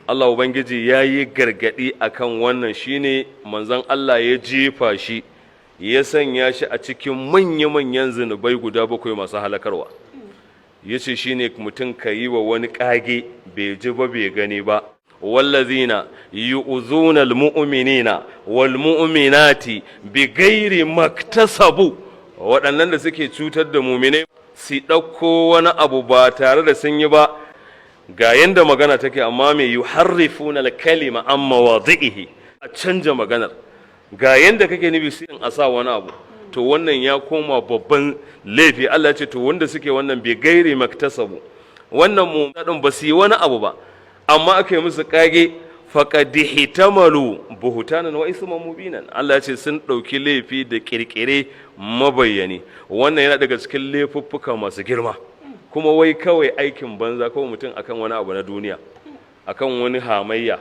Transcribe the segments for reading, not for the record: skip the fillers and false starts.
Allah Ubangiji ya yi gargaɗi akan wannan. Shine manzon Allah ya jefa shi, ya sanya shi a cikin manya-manyan zunubai guda bakwai masu halakarwa. Ya ce shi ne mutum ka yi wa wani ƙage, bai ji ba bai gani ba. Wallazina yu'zuna almu'minina walmu'minati bighairi maktasabu, waɗannan da suke cutar da muminai, su ɗauko wani abu ba tare da sun yi ba. Ga yanda magana take, amma mai yuharrifuna al-kalima an mawadhihi, a canja maganar. Ga yanda kake nufi, sai a sa wani abu. To wannan ya koma babban laifi. Allah ce to wanda suke wannan bighairi maktasabu, wannan mu din ba su yi wani abu ba, amma aka yi musu kage, faqad ihtamalu buhtanan wa isman mubinan. Allah ya ce sun ɗauki laifi da kirkire mabayyani. Wannan yana daga cikin laifuffuka masu girma. Kuma wai kawai aikin banza, kawai mutum akan wani abu na duniya, akan wani hamayya,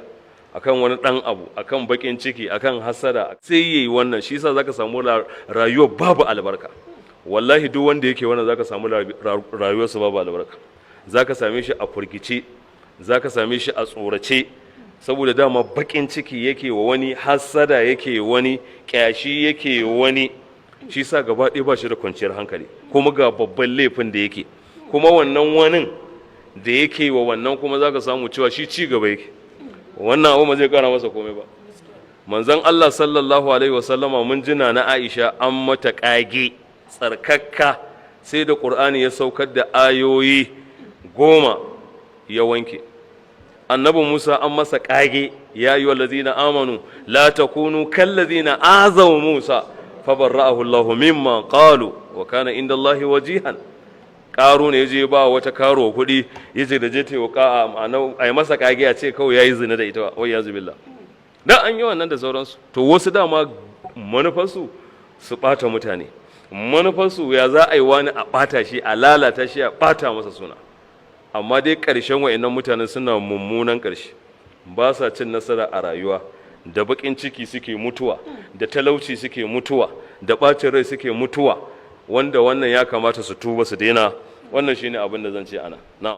akan wani dan abu, akan bakin ciki, akan hasada, sai yayi wannan. Shi yasa zaka samu rayuwar babu albarka. Wallahi duk wanda yake wannan, zaka samu rayuwarsa babu albarka. Zaka same shi a furgice, zaka same shi a tsorace, saboda dama bakin ciki yake wa wani, hasada yake wani, kyashi yake wani. Shi sa gaba ɗaya ba shi da kwanciyar hankali. Kuma ga babban laifin da yake, kuma wannan wanin da yake wa wannan, kuma zaka samu cewa shi ci gaba yake. Wannan abu ba zai kara masa komai ba. Manzon Allah sallallahu alaihi wasallama, mun jina na Aisha an mata kage tsarkakka, sai da Qur'ani ya saukar da ayoyi 10 ya wanke. Annabi Musa an masa kage, ya ayyuhal ladzina amanu la takunu kal ladzina azaw Musa fabarra'ahu Allahu mimma qalu wa kana inda Allahi wajihan. Ƙaro ne je ba wata karo kuɗi, yace da je ta yi ma'ana a yi masa kage, a ce kawai yayi zina da ita, wai ya zubillah. Dan an yi wannan da sauransu. To wasu dama manufarsu su ɓata mutane, manufarsu ya za a yi wani a ɓata shi, a lalata shi, a ɓata masa suna. Amma dai ƙarshen wa'annan mutanen suna mummunan ƙarshe, ba sa cin nasara a rayuwa. Da baƙin ciki suke mutuwa, da talauci suke mutuwa, da ɓacin rai suke mutuwa. Wanda wannan ya kamata su tuba su daina. Wannan shine abin da zan ce ana na.